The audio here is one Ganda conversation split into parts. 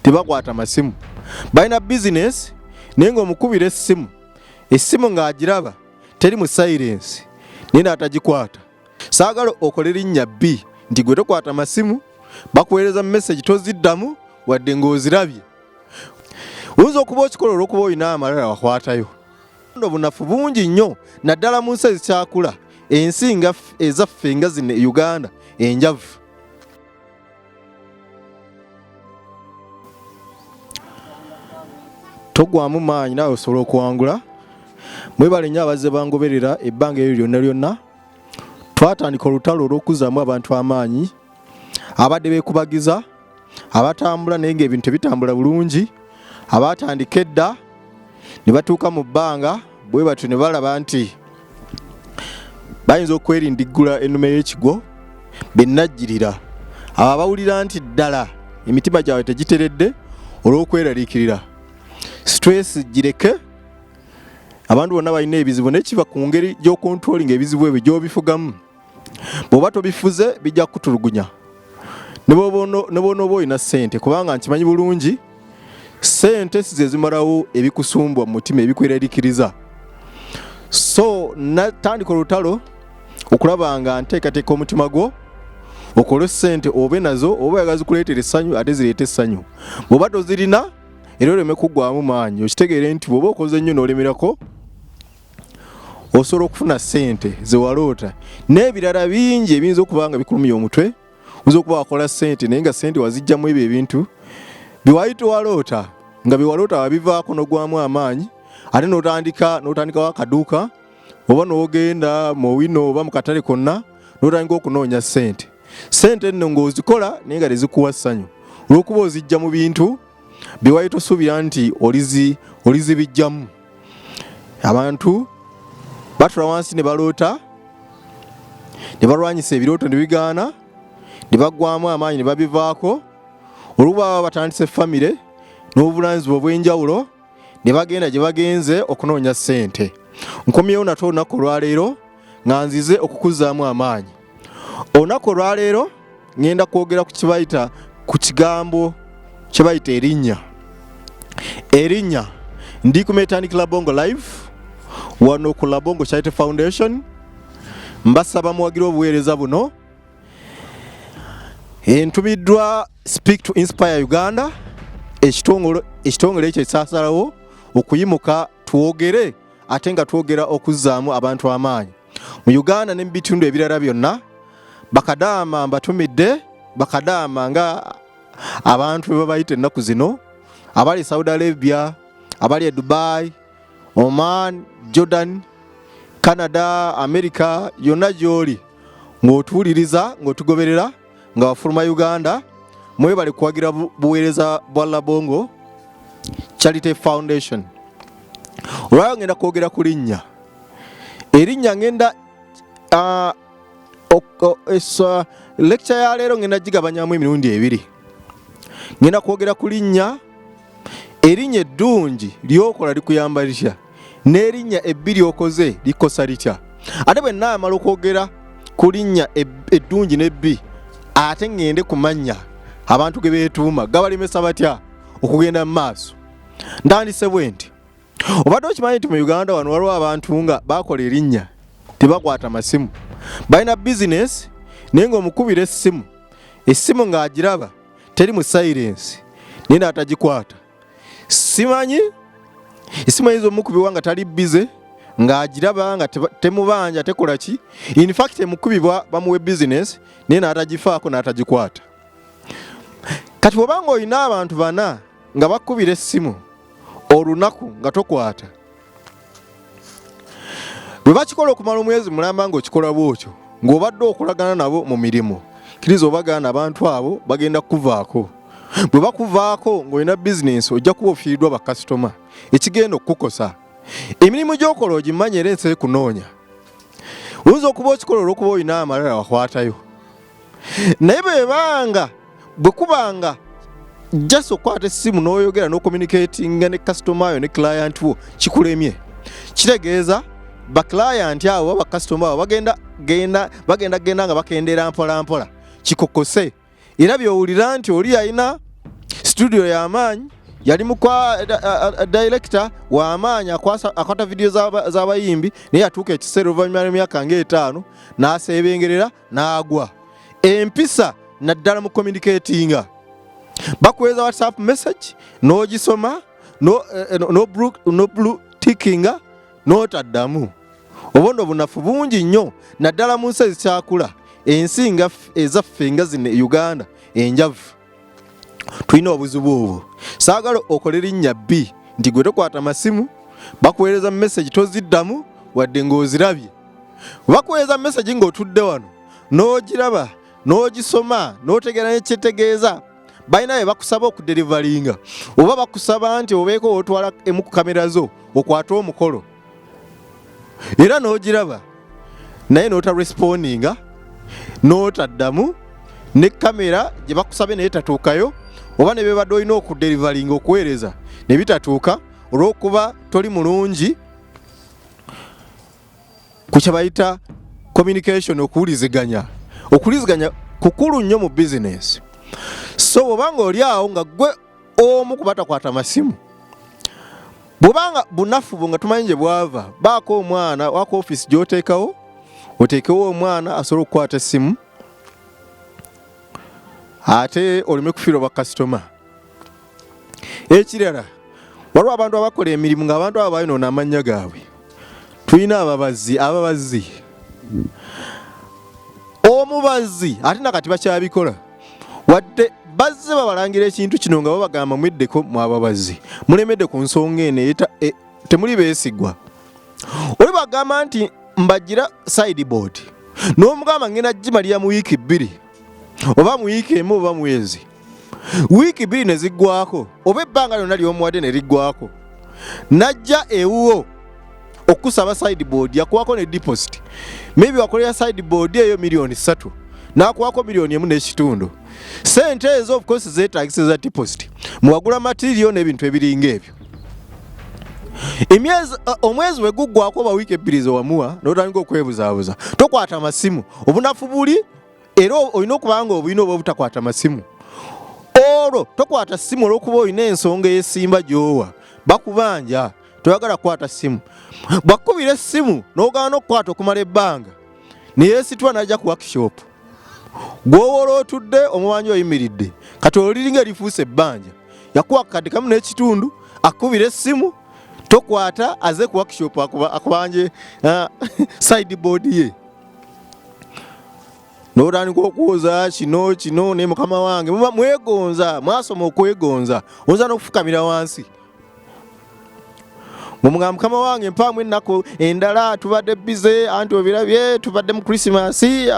Tebakwata masimu, balina bizinesi naye ng'omukubira essimu, essimu ng'agiraba teri mu silence naye n'atagikwata. Saagala okole linnya bbi nti gwe tokwata masimu, bakuweereza message toziddamu wadde ng'ozirabye. Oyinza okuba okikola olw'okuba olina amalala wakwatayo. Obunafu bungi nnyo naddala mu nsi ezikyakula, ensi nga ezaffe nga zino e Uganda enjavu. Togwamu maanyi, naawe osobola okuwangula. Mwebale nnyo abazze bangoberera ebbanga eryo lyonna lyonna. Twatandika olutalo olw'okuzzaamu abantu amaanyi abadde beekubagiza, abatambula naye ng'ebintu tebitambula bulungi, abaatandika edda ne batuuka mu bbanga bwe batyo ne balaba nti bayinza okwerindiggula ennume y'ekigwo bennajjirira. Abo abawulira nti ddala emitima gyabwe tegiteredde olw'okweraliikirira, stress gireke. Abantu bonna balina ebizibu naye kiva ku ngeri gy'okontrolinga ebizibu ebyo gy'obifugamu. Bw'oba tobifuze bijja kukutulugunya ne bw'onooba olina ssente, kubanga nkimanyi bulungi ssente si ze zimalawo ebikusumbwa mu mutima ebikweraliikiriza. So natandika olutalo okulaba nga nteekateeka omutima gwo okole ssente obe nazo, oba oyagala zikuleetera essanyu ate zireete essanyu. Bw'oba tozirina era oleme kuggwamu maanyi, okitegeere nti bw'oba okoze nnyo n'olemerako osobola okufuna ssente zewaloota n'ebirala bingi ebiyinza okuba nga bikulumya omutwe. Oyinza okuba wakola ssente naye nga ssente wazijjamu ebyo ebintu byewali tewaloota, nga byewaloota wabivaako n'ogwamu amaanyi, ate n'otandikawo akaduuka oba n'ogenda mu wino oba mu katale konna n'otandika okunoonya ssente. Ssente nno ng'ozikola naye nga tezikuwa ssanyu olw'okuba ozijja mu bintu byewali tosuubira nti olizibijjamu. Abantu batula wansi ne baloota ne balwanyisa ebirooto ne bigaana ne baggwamu amaanyi ne babivaako olw'okuba baba batandise famire n'obuvunaanyizibwa obw'enjawulo ne bagenda gye bagenze okunoonya ssente. Nkomyewo nate olunaku olwaleero nga nzize okukuzzaamu amaanyi. Olunaku olwaleero ngenda kwogera ku kibayita ku kigambo kye bayita erinnya. Erinnya ndi ku Metanik Labongo Live wano ku Labongo Charity Foundation. Mbasaba muwagire obuweereza buno. Entumiddwa Speak to Inspire Uganda, ekitongole ekyo ekyasalawo okuyimuka twogere ate nga twogera okuzzaamu abantu amaanyi mu Uganda ne mu bitundu ebirala byonna. Bakadaama mbatumidde, bakadaama nga abantu bwe babayita ennaku zino, abali Saudi Arabia, abali e Dubai, Oman, Jordan, Canada, America, yonna gy'oli ng'otuwuliriza ng'otugoberera nga wafuluma Uganda, mwebale kuwagira buweereza bwa Labongo Charity Foundation. Olwayo ngenda kwogera ku linnya. Erinnya ngenda lecture ya leero ngenda gigabanyamu emirundi ebiri. Ngenda kwogera ku linnya, erinnya eddungi lyokola likuyamba litya, n'erinnya ebbi lyokoze likosa litya. Ate bwe nnaamala okwogera ku linnya eddungi n'ebbi, ate ŋŋende ku mannya abantu ge beetuuma gabalemesa batya okugenda mu maaso. Ntandise bwe nti, obadde okimanyi nti mu Uganda wano waliwo abantu nga bakola erinnya tebakwata masimu, balina bizinesi naye ng'omukubira essimu, essimu ng'agiraba teri mu silence naye n'atagikwata. Simanyi esimu ayinza omukubibwa nga tali bize ng'agiraba nga temubanja tekola ki, in fact emukubibwa bamuwe bizinesi naye n'atagifaako n'atagikwata. Kati bw'oba ng'olina abantu bana nga bakubira essimu olunaku nga tokwata, bwe bakikola okumala omwezi mulamba ng'okikola bw'otyo ng'obadde okolagana nabo mu mirimu, kkiriza obagaana abantu abo bagenda kukuvaako. Bwe bakuvaako ng'olina bizinensi ojja kuba ofiiriddwa bakasitoma, ekigenda okukukosa. Emirimu gy'okola ogimanyi era ensi ekunoonya. Oyinza okuba okikola olw'okuba olina amalala wakwatayo, naye bwebanga bwe kubanga just okukwata essimu n'oyogera n'ocommunicatinga ne kasitoma yo ne client wo kikulemye, kitegeeza ba client abo oba bakasitoma abo bagenda genda nga bakendeera mpola mpola, kikokose. Era by'owulira nti oli alina Studio y'amaanyi, yali mukwa director w'amaanyi, akwata vidiyo z'abayimbi, naye yatuuka ekiseera oluvannyuma lw'emyaka ng'etaano n'aseebengerera n'agwa. Empisa naddala mu communicatinga, bakuweereza WhatsApp message n'ogisoma no blue tickinga n'otaddamu. Obundi obunafu bungi nnyo naddala mu nsi ezikyakula, ensi nga ezaffe nga zino e Uganda enjavu, tulina obuzibu obwo. Saagala okole linnya bbi nti gwe tokwata masimu, bakuweereza message toziddamu wadde ng'ozirabye. Bakuweereza message ng'otudde wano n'ogiraba n'ogisoma n'otegeera nekyetegeeza, balina bye bakusaba okudeliveringa oba bakusaba nti obeeko otwala emu ku kamera zo okwate omukolo, era n'ogiraba naye n'otarespondinga n'otaddamu, ne kamera gye bakusabye naye tatuukayo, oba ne bebadde olina okudeliveringa okuweereza ne bitatuuka olw'okuba toli mulungi ku kye bayita communication, okuwuliziganya. Okuwuliziganya kukulu nnyo mu bizinesi. So bw'obanga oli awo nga gwe omu ku batakwata masimu, bw'obanga bunafu bwo nga tumanyi gye bwava, baako omwana wako ofiisi gy'oteekawo, oteekewo omwana asobola okukwata essimu ate oleme kufiirwa bakasitoma. Ekirala, waliwo abantu abakola emirimu ng'abantu abo bayonoona amannya gaabwe. Tulina ababazzi, ababazzi, omubazzi ate nakati bakyabikola, wadde bazze babalangira ekintu kino nga babagamba mweddeko mu ababazzi, mulemedde ku nsonga eno temuli beesigwa. Oli bagamba nti mbagira sideboard n'omugamba ngenda gimalira mu wiiki 2 oba mu wiiki 1 oba mwezi, wiiki 2 ne ziggwako oba ebbanga lyonna ly'omuwadde ne liggwako, najja ewuwo okusaba sideboard, yakuwako ne deposit, maybe wakolera sideboard eyo 3 miliyoni, n'akuwako 1.5 miliyoni. Sente ezo of course zeetagisa za deposit, muwagula material n'ebintu ebiringa ebyo. Emyezi, omwezi bwe guggwako oba wiiki 2 ze wamuwa, n'otandika okwebuzaabuza, tokwata masimu. Obunafu buli era olina okuba nga obulina oba obutakwata masimu. Olwo tokwata simu olw'okuba olina ensonga eyesimba gy'owa bakubanja, toyagala kukwata simu. Bwakubira essimu n'ogaana okukwata okumala ebbanga, neyeesitula n'ajja ku workshop gw'owola otudde, omubanja oyimiridde, kati oliringa erifuuse ebbanja. Yakuwa akakadde 1.5, akubira essimu tokwata, aze ku workshop akubanje sideboard ye, n'otandika okwoza kino kino ne mukama wange. Muba mwegonza, mwasoma okwegonza, oyinza n'okufukamira wansi ng'omugamba mukama wange mpaamu ennaku endala, tubadde busy, anti obirabye tubadde mu Krisimasi,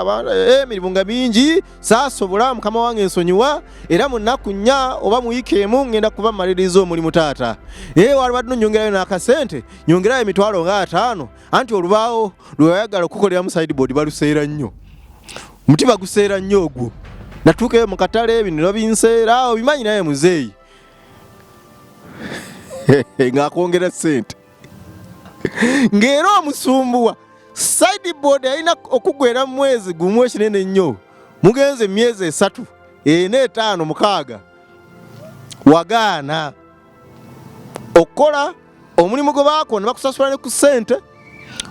emirimu nga mingi, saasobola, mukama wange nsonyiwa, era mu nnaku 4 oba mu wiiki 1 ngenda kuba mmaliriza omulimu taata. Walibadde nonyongerayo n'akasente, nyongerayo emitwalo nga 50, anti olubaawo lwe wayagala okukoleramu sideboard baluseera nnyo, omuti baguseera nnyo ogwo, natuukayo mu katale bino babinseera, obimanyi naye muzeeyi, ng'akwongera ssente ng'era omusumbuwa. Sideboard yalina okugwera mu mwezi gumu ekinene ennyo, mugenze emyezi 3, 4, 5, 6, wagaana okukola omulimu gwe baako ne bakusasula ne ku ssente,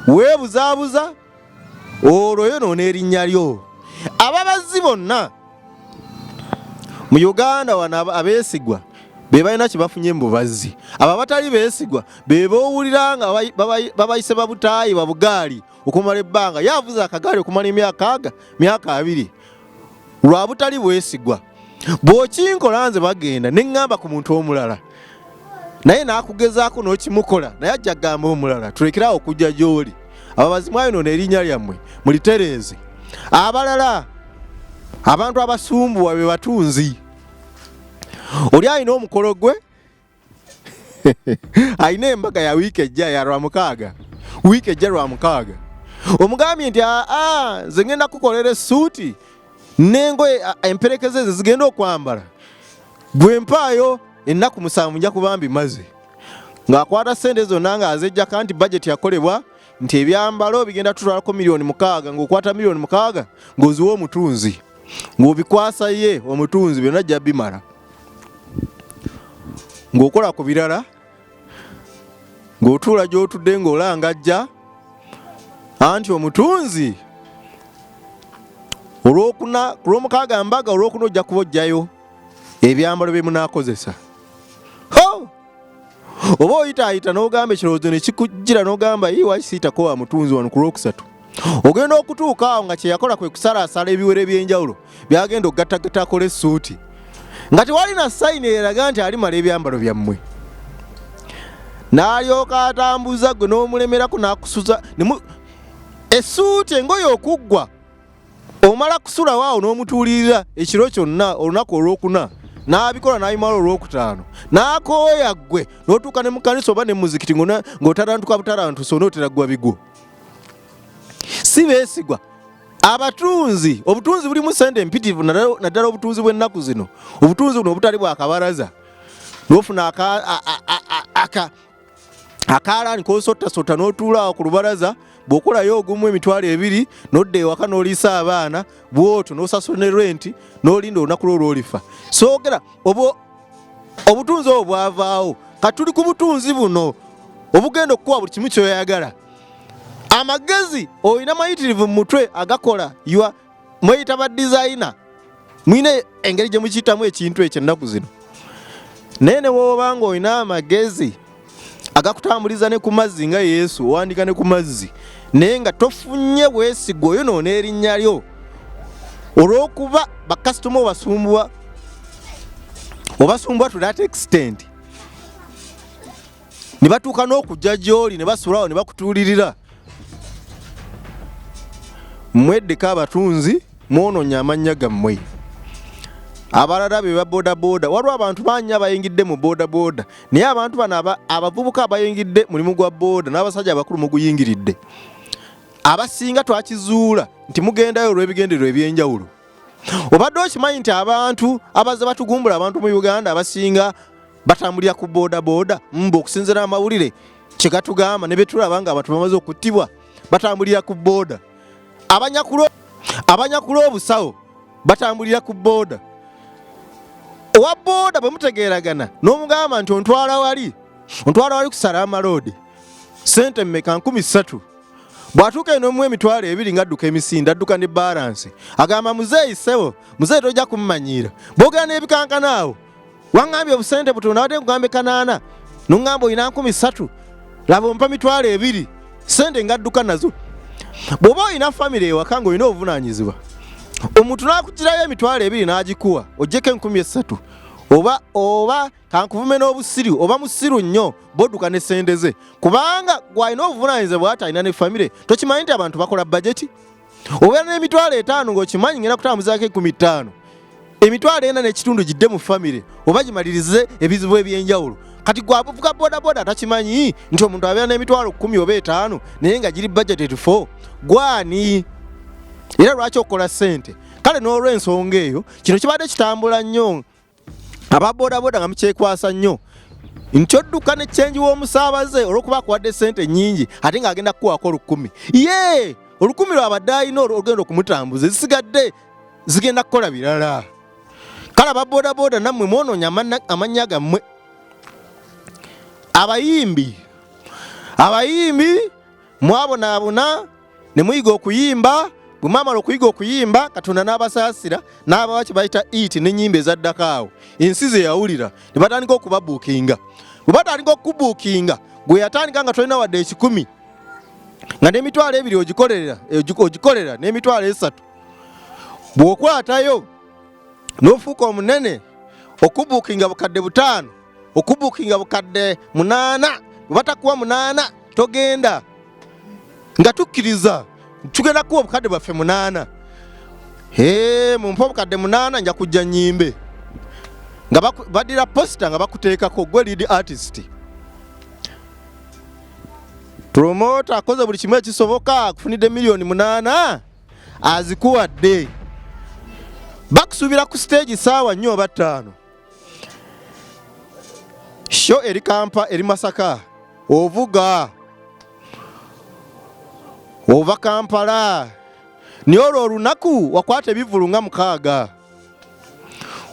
weebuzaabuza, olwo yonoona erinnya lyo. Ababazzi bonna mu Uganda wano abeesigwa be balina kye bafunye mu bubazzi. Abo abatali beesigwa be boowulira nga babayise babutaayi babugaali okumala ebbanga, yavuze akagaali okumala emyaka aga myaka 20 lwa butali bwesigwa. Bw'okinkola nze bagenda ne ŋŋamba ku muntu omulala, naye n'akugezaako n'okimukola, naye ajja kugamba omulala tulekere awo okujja gy'oli. Ababazi mwayonoona erinnya lyammwe, mulitereeze. Abalala abantu abasumbuwa be batunzi. Oli alina omukolo gwe, alina embaga ya wiiki ejja ya Lwamukaaga, wiiki ejja Lwamukaaga, omugambye nti aa nze ngenda kukolera essuuti n'engoye emperekeze ze zigenda okwambala, gwe mpaayo ennaku 7 nja kuba mbimaze. Ng'akwata ssente zonna ng'azejjako nti bajeti yakolebwa nti ebyambalo bigenda tutwalako 6 miliyoni, ng'okwata 6 miliyoni ng'oziwa omutunzi, ng'obikwasa ye omutunzi byonna ajja bimala. Ng'okola ku birala, ng'otuula gy'otudde ng'olangajja, anti omutunzi olwokuna ku lwomukaaga mbaga, olwokuna ojja kuba ojjayo ebyambalo bye munaakozesa. Oba oyitaayita n'ogamba ekirowoozo ne kikujjira n'ogamba yi wakisiitako wa mutunzi wano ku lwokusatu. Ogenda okutuuka awo nga kye yakola kwe kusalaasala ebiwero eby'enjawulo byagenda okugattagatta akola essuuti nga tewali na sayini eraga nti alimala ebyambalo byammwe, n'alyoka atambuza gwe n'omulemerako n'akusuza essuuti engoye okuggwa. Omala kusulawo awo n'omutuulirira ekiro kyonna olunaku olwokuna, n'abikola n'abimala olwokutaano n'akooya ggwe n'otuuka ne mu kkanisa oba ne mu muzikiti ng'otarantuka butarantusa onootera ggwa bigwo. Si beesigwa abatunzi. Obutunzi bulimu ssente empitirivu, naddala obutunzi bw'ennaku zino, obutunzi buno obutali bwa kabaraza, n'ofuna akaalaani k'osottasota n'otuula awo ku lubalaza, bw'okolayo ogumu 20,000 n'odda ewaka n'oliisa abaana bw'otyo n'osasula ne renti n'olinda olunaku lwo lw'olifa. Soogera obwo obutunzi obwo bwavaawo. Kati tuli ku butunzi buno obugenda okukuwa buli kimu ky'oyagala. Amagezi olina mayitirivu mu mutwe agakola, mweyita ba dizayina, mulina engeri gye mukiyitamu ekintu ekyo ennaku zino. Naye ne bw'oba ng'olina amagezi agakutambuliza ne ku mazzi nga Yesu owandiika ne ku mazzi, naye nga tofunye bwesigwa, oyonoona erinnya lyo olw'okuba bakasitoma obasumbuwa, obasumbuwa to that extent ne batuuka n'okujja gy'oli ne basulawo ne bakutuulirira. Mweddeko abatunzi, mwonoonye amannya gammwe. Abalala be ba bodaboda, waliwo abantu bangi abayingidde mu bodaboda, naye abantu bano abavubuka abayingidde mulimu gwa boda n'abasajja abakulu muguyingiridde, abasinga twakizuula nti mugendayo olw'ebigendererwa eby'enjawulo. Obadde okimanyi nti abantu abazze batugumbula abantu mu Uganda abasinga batambulira ku bodaboda? Mbu okusinziira amawulire kye gatugamba ne betulaba nga abantu bamaze okuttibwa batambulira ku boda, abanyakula obusawo batambulira ku boda. Owa boda bwe mutegeeragana n'omugamba nti ontwala wali, ontwala wali kusala amaloodi, sente mmeka? 3,000. Bw'atuuka eno omuwa 20,000 ng'adduka emisinde, adduka ne balansi, agamba muzeeyi, ssebo muzeeyi tojja kummanyiira, bwogera n'ebikankana awo waŋŋambye obusente butono, nabadde nkugambe 800 noŋŋamba olina 3,000, laba ompa 20,000, sente ng'adduka nazo. Bw'oba olina famire ewaka ng'olina obuvunaanyizibwa, omuntu n'akugirayo 20,000 n'agikuwa oggyeko 3,000, oba kankuvume n'obusiru, oba musiru nnyo bodduka ne sente ze, kubanga gw'alina obuvunaanyizibwa ate alina ne famire. Tokimanyi nti abantu bakola bajeti? Obeera n'50,000 ng'okimanyi ngenda kutambuzaako 50, 4,500 gidde mu famire oba gimalirize ebizibu eby'enjawulo. Kati gwavuga bodaboda takimanyi nti omuntu abeera n'10,000 oba 5 naye nga giri budgeted for gwani, era lwaki okukola ssente? Kale n'olw'ensonga eyo kino kibadde kitambula nnyo, aba bodaboda nga mukyekwasa nnyo nti odduka ne kyenji w'omusaabaze olw'okuba akuwadde ssente nnyingi ate ng'agenda kukuwaako 1,000. Ye 1,000 lwabadde alina olugenda okumutambuza, ezisigadde zigenda kukola birala. Kale aba bodaboda nammwe mwonoonya amannya gammwe. Abayimbi, abayimbi mwabonaabona ne muyiga okuyimba. Bwe mwamala okuyiga okuyimba, Katonda n'abasaasira n'abawa kye bayita it n'ennyimba ezaddako awo ensi ze yawulira, ne batandika okubabuukinga. Bwe batandika okukubuukinga, gwe yatandika nga tolina wadde 100, nga n'20,000 ogikolera n'30,000, bw'okwatayo n'ofuuka omunene, okubuukinga 5,000, okubuukinga 8,000, bwe batakuwa 8 togenda, nga tukkiriza tugenda kuwa 8,000, mumpe 8,000 nja kujja nnyimbe, nga baddira posita nga bakuteekako gwe lead artist. Promota akoze buli kimu ekisoboka, akufunidde 8,000,000 azikuwadde, bakusuubira ku stage 4:00 oba 5:00, show eri Kampa, eri Masaka, ovuga ova Kampala, naye olwo olunaku wakwata ebivvulu nga 6.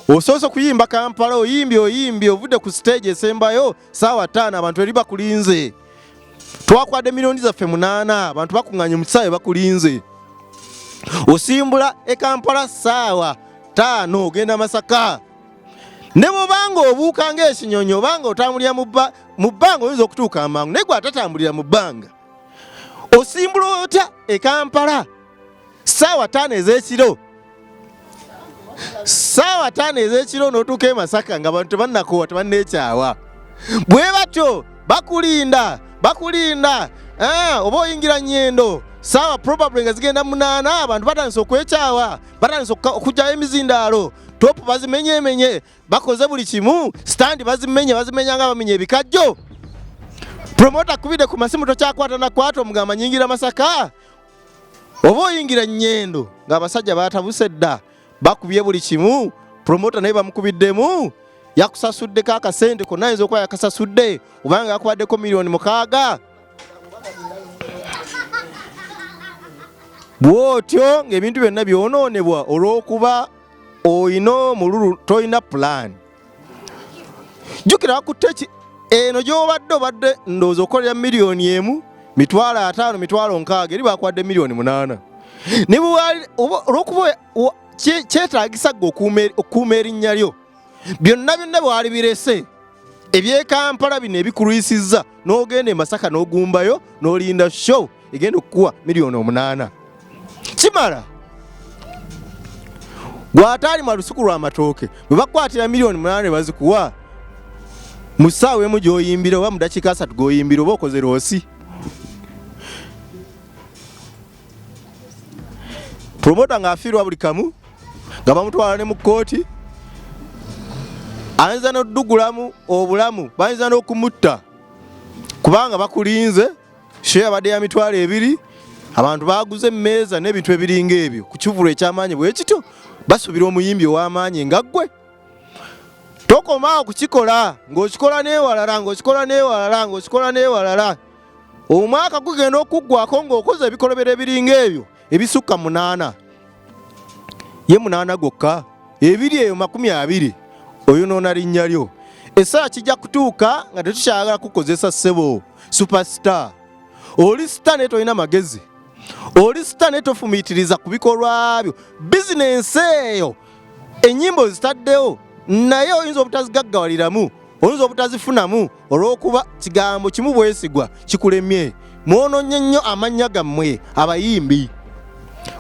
Osoose kuyimba Kampala, oyimbye oyimbye, ovudde ku stage esembayo saawa 5, abantu eri bakulinze. Twakwadde miliyoni zaffe 8, abantu bakuŋŋaanye mu kisaawe bakulinze. Osimbula e Kampala saawa 5 ogenda Masaka. Ne bw'obanga obuuka ng'ekinyonyi, obanga otambulira mu bbanga oyinza okutuuka amangu, naye gwe atatambulira mu bbanga. Osimbula otya e Kampala saawa 5 ez'ekiro? Saawa 5 ez'ekiro n'otuuka e Masaka nga abantu tebannakoowa, tebanneekyawa. Bwe batyo bakulinda, bakulinda. Oba oyingira Nyendo saawa probably nga zigenda 8, abantu batandise okwekyawa, batandise okuggyayo emizindaalo, topu bazimenyemenye, bakoze buli kimu, standi bazimenye, bazimenya nga bamenya ebikajjo. Promota akubidde ku masimu tokyakwata nakwata, omugamba nyingira Masaka. Oba oyingira Nyendo ng'abasajja batabuse dda, bakubye buli kimu, promota naye bamukubiddemu, yakusasuddeko akasente konna, ayinza okuba yakasasudde obanga yakubaddeko miliyoni 6. Bw'otyo ng'ebintu byonna byonoonebwa olw'okuba oyina omululu, tolina pulaani. Jjukira bakutte eno gy'obadde obadde ndowooza okolera miliyoni 1, 50,000, 60,000, eri bakwadde miliyoni 8. Ne olw'okuba kyetaagisa ggwe okukuuma erinnya lyo, byonna byonna bwali birese eby'e Kampala bino ebikulwisizza, n'ogenda e Masaka n'ogumbayo n'olinda show egenda okukuwa miliyoni 8. Kimala gw'ataalima lusuku lw'amatooke bwe bakukwatira miliyoni 8 ne bazikuwa mu ssaawa emu gy'oyimbira oba mu dakiika 3 g'oyimbira, oba okoze loosi. Promota ng'afiirwa buli kamu, nga bamutwala ne mu kkooti, ayinza n'oddugulamu obulamu, bayinza n'okumutta kubanga bakulinze. Show yabadde ya 20,000, abantu baguze emmeeza n'ebintu ebiringa ebyo ku kivvulu eky'amaanyi bwe kityo, basuubira omuyimbi ow'amaanyi nga ggwe. Tokoma awo kukikola, ng'okikola n'ewalala, ng'okikola n'ewalala, ng'okikola n'ewalala. Omwaka gugenda okuggwako ng'okoze ebikolobero ebiringa ebyo ebisukka 8. Ye 8 gokka, ebiri eyo 20, oyonoona linnya lyo. Essaawa kijja kutuuka nga tetukyayagala kukozesa ssebo superstar. Oli star naye tolina magezi, oli star naye tofumiitiriza ku bikolwa byo. Bizinensi eyo ennyimba ozitaddewo naye oyinza obutazigaggawaliramu, oyinza obutazifunamu olw'okuba kigambo kimu bwesigwa kikulemye. Mwonoonye nnyo amannya gammwe abayimbi,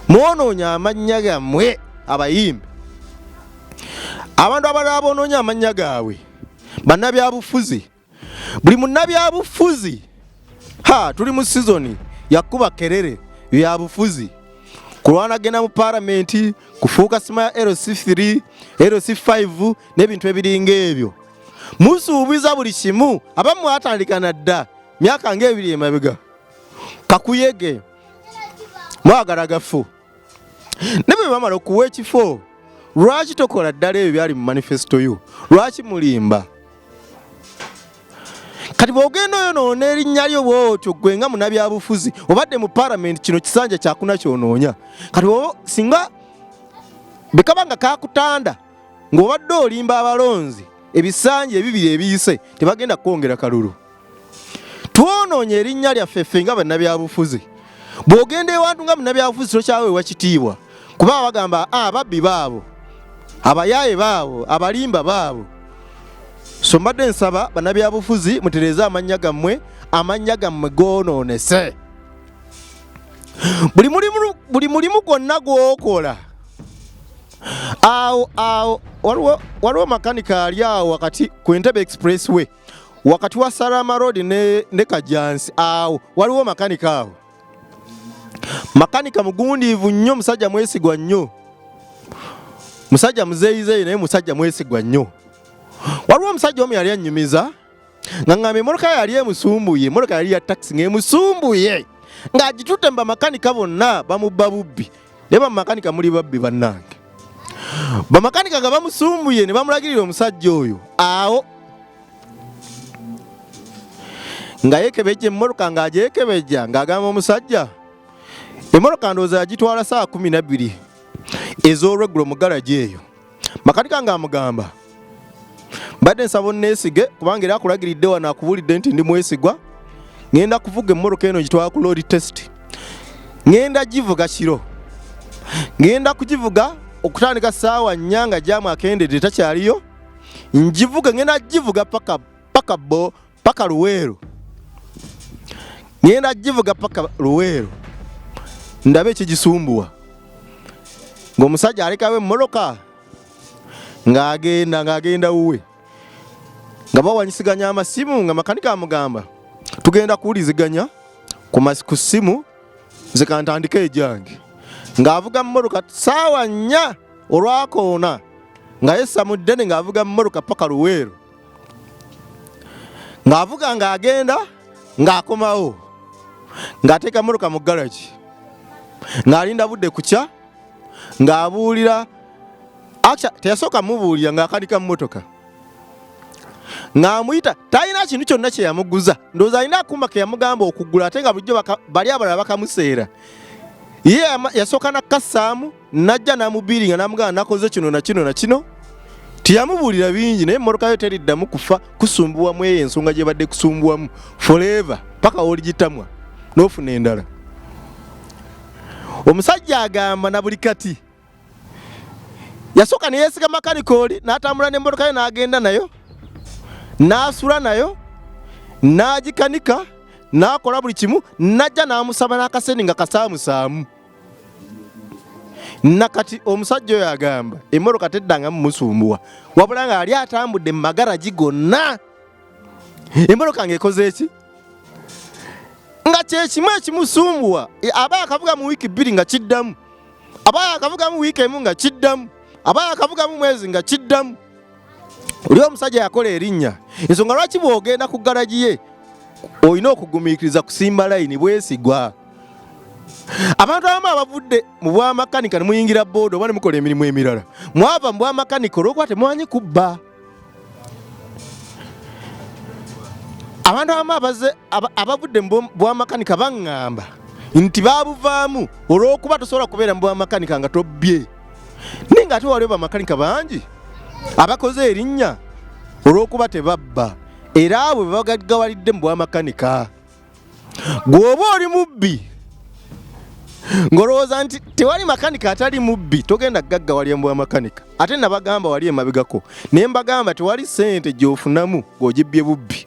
mwonoonye amannya gammwe abayimbi. Abantu abalala boonoonya amannya gaabwe bannabyabufuzi. Buli munnabyabufuzi, ha, tuli mu sizoni yakuba kerere byabufuzi, kulwanagenda mu palamenti, kufuuka sima ya LC3, LC5 n'ebintu ebiringa ebyo. Musuubiza buli kimu. Abamu mwatandika na dda myaka ng'ebiri emabega, kakuyege mwagala gafu. Ne bwe bamala okuwa ekifo, lwaki tokola ddala ebyo byali mu manifesto yo? Lwaki mulimba? Kati bw'ogenda oyonoona erinnya lyo bw'otyo, ggwe nga munnabyabufuzi obadde mu palamenti, kino kisanja kyakuna kyonoonya. Kati singa bwe kaba nga kakutanda ng'obadde olimba abalonzi ebisanja ebibiri ebiyise, tebagenda kukwongera kalulu. Twonoonye erinnya lyaffe ffe nga bannabyabufuzi. Bw'ogenda ewantu nga munnabyabufuzi tokyaweebwa kitiibwa, kuba bagamba ababbi baabo, abayaaye baabo, abalimba baabo. So mbadde nsaba bannabyabufuzi mutereeze amannya gammwe, amannya gammwe goonoonese. Buli mulimu gwonna gw'okola awo awo, waliwo makanika ali awo wakati ku Entebbe Expressway, wakati wa Salama Road ne Kajansi, awo waliwo makanika awo. Makanika mugundiivu nnyo, musajja mwesigwa nnyo, musajja muzeeyizeeyi naye musajja mwesigwa nnyo. Waliwo omusajja omu yali annyumiza nga ngamba emmotoka yali emusumbuye, emmotoka yali ya takisi ng'emusumbuye, ng'agitutte mu bamakanika bonna bamubba bubbi. Naye bamakanika muli babbi bannange. Bamakanika nga bamusumbuye ne bamulagirira omusajja oyo awo nga yeekebejja emmotoka, ng'agyekebejja ng'agamba omusajja emmotoka ndowooza yagitwala saa 12 ez'olweggulo mu galagi eyo. Makanika ng'amugamba mbadde nsaba onneesige kubanga era akulagiridde wano akubuulidde nti ndi mwesigwa. Ŋŋenda kuvuga emmotoka eno gitwala ku load test, ŋŋenda givuga kiro, ŋŋenda kugivuga okutandika ssaawa 4 nga jaamu akendedde takyaliyo, ngivuga, ŋŋenda givuga paka paka bo paka Luweero, ŋŋenda givuga paka Luweero ndabe ekigisumbuwa. Ng'omusajja alekawo emmotoka ng'agenda wuwe, nga bawanyisiganya amasimu, nga makanika amugamba tugenda kuwuliziganya ku ssimu, nze kantandike egyange. Ng'avuga mmotoka ssaawa 4 olwakoona nga yessa mu ddene, ng'avuga mmotoka paka Luweero, ng'avuga ng'agenda ng'akomawo, ng'ateeka mmotoka mu garagi, ng'alinda budde kukya, ng'abuulira. Actually teyasooka mubuulira ng'akanika mmotoka, ng'amuyita talina kintu kyonna kye yamuguza. Ndowooza alina akuuma ke yamugamba okugula, ate nga bulijjo bali abalala bakamuseera. Ye yasooka nakkassaamu, najja n'amubiiringa n'amugamba nakoze kino na kino na kino. Teyamubuulira bingi, naye emmotoka yo teriddamu kufa kusumbuwamu eyo ensonga gye badde kusumbuwamu forever paka w'oligitamwa n'ofuna endala. Omusajja agamba na buli kati yasooka ne yeesiga makanika oli, n'atambula n'emmotoka ye n'agenda nayo, n'asula nayo, n'agikanika, n'akola buli kimu, n'ajja n'amusaba n'akasendi nga kasaamusaamu. Nakati omusajja oyo agamba emmotoka teddangamu musumbuwa, wabula ng'ali atambudde mu magaragi gonna, emmotoka ng'ekoze eki nga kyekimu ekimusumbuwa. Aba akavuga mu wiiki 2 nga kiddamu, aba akavuga mu wiiki 1 nga kiddamu, aba akavuga mu mwezi nga kiddamu. Oli omusajja yakola erinnya. Ensonga lwaki bw'ogenda ku garagi ye olina okugumiikiriza kusimba layini, bwesigwa. Abantu abamu abavudde mu bwamakanika ne muyingira booda oba ne mukola emirimu emirala, mwava mu bwamakanika olw'okuba temumanyi kubba. Abantu abamu abavudde mu bwamakanika baŋŋamba nti baabuvaamu olw'okuba tosobola kubeera mu bwamakanika nga tobbye, naye ng'ate waliwo bamakanika bangi abakoze erinnya olw'okuba tebabba, era abo be bagaggawalidde mu bwamakanika. Gw'oba oli mubbi ng'olowooza nti tewali makanika atali mubbi, togenda kugaggawalira mu bwamakanika. Ate nabagamba wali emabegako naye mbagamba tewali ssente gy'ofunamu ng'ogibbye bubbi.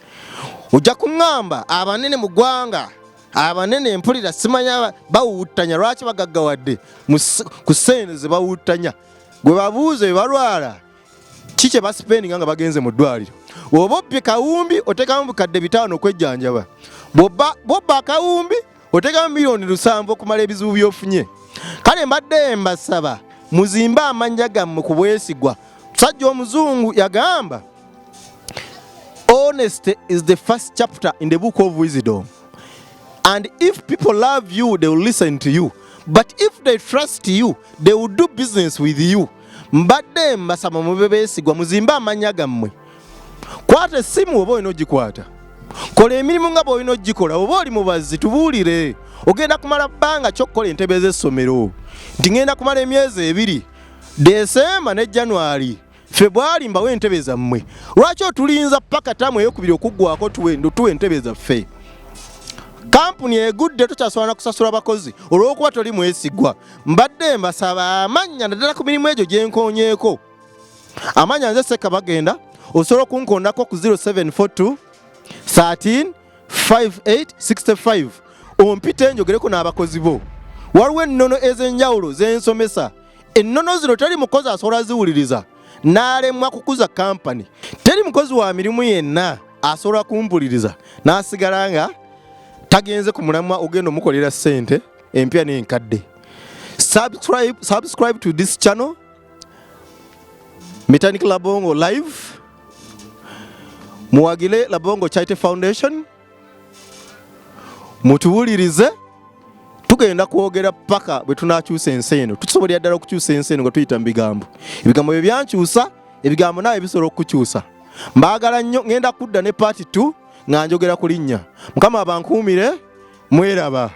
Ojja kuŋŋamba abanene mu ggwanga, abanene mpulira simanya bawuwuttanya, lwaki bagaggawadde ku ssente ze bawuwuttanya? Gwe babuuze bwe balwala ki kye basipendinga nga bagenze mu ddwaliro. Oba obbye kawumbi oteekamu 5,000 okwejjanjaba, bw'obba akawumbi oteekamu miliyoni 7 okumala ebizibu by'ofunye. Kale mbadde mbasaba muzimbe amannya gammwe ku bwesigwa. Musajja omuzungu yagamba honesty is the first chapter in the book of wisdom, and if people love you they will listen to you, but if they trust you they will do business with you. Mbadde mbasaba mube beesigwa, muzimbe amannya gammwe. Kwata essimu oba olina ogikwata, kola emirimu nga bw'olina ogikola. Oba oli mubazzi, tubuulire ogenda kumala bbanga kyokkola entebe z'essomero, nti ngenda kumala emyezi 2, Desemba ne January, Febwali, mbawe entebe zammwe. Lwaki otulinza paka taamu eyokubiri okuggwako tuwe entebe zaffe? Kampuni egudde, tokyasobola na kusasula bakozi olw'okuba toli mwesigwa. Mbadde mbasaba amannya naddala ku mirimu egyo gye nkoonyeeko amannya. Nze Seka bagenda osobola okunkondako ku 0742 13 5865, ompite njogereko n'abakozi bo. Waliwo ennono ez'enjawulo z'ensomesa. Ennono zino teri mukozi asobola ziwuliriza n'alemwa kukuza kampani. Teri mukozi wa mirimu yenna asobola kumpuliriza n'asigala nga tagenze ku mulamwa ogenda omukolera ssente empya n'enkadde. Subscribe to this channel, Mechanic Labongo Live. Muwagire Labongo Charity Foundation, mutuwulirize. Tugenda kwogera paka bwe tunakyusa ensi eno. Tukisobolera ddala okukyusa ensi eno nga tuyita mu bigambo. Ebigambo bye byankyusa, ebigambo naawe bisobola okukukyusa. Mbaagala nnyo. Ngenda kudda ne part 2 nga njogera ku linnya. Mukama abankuumire. Mweraba.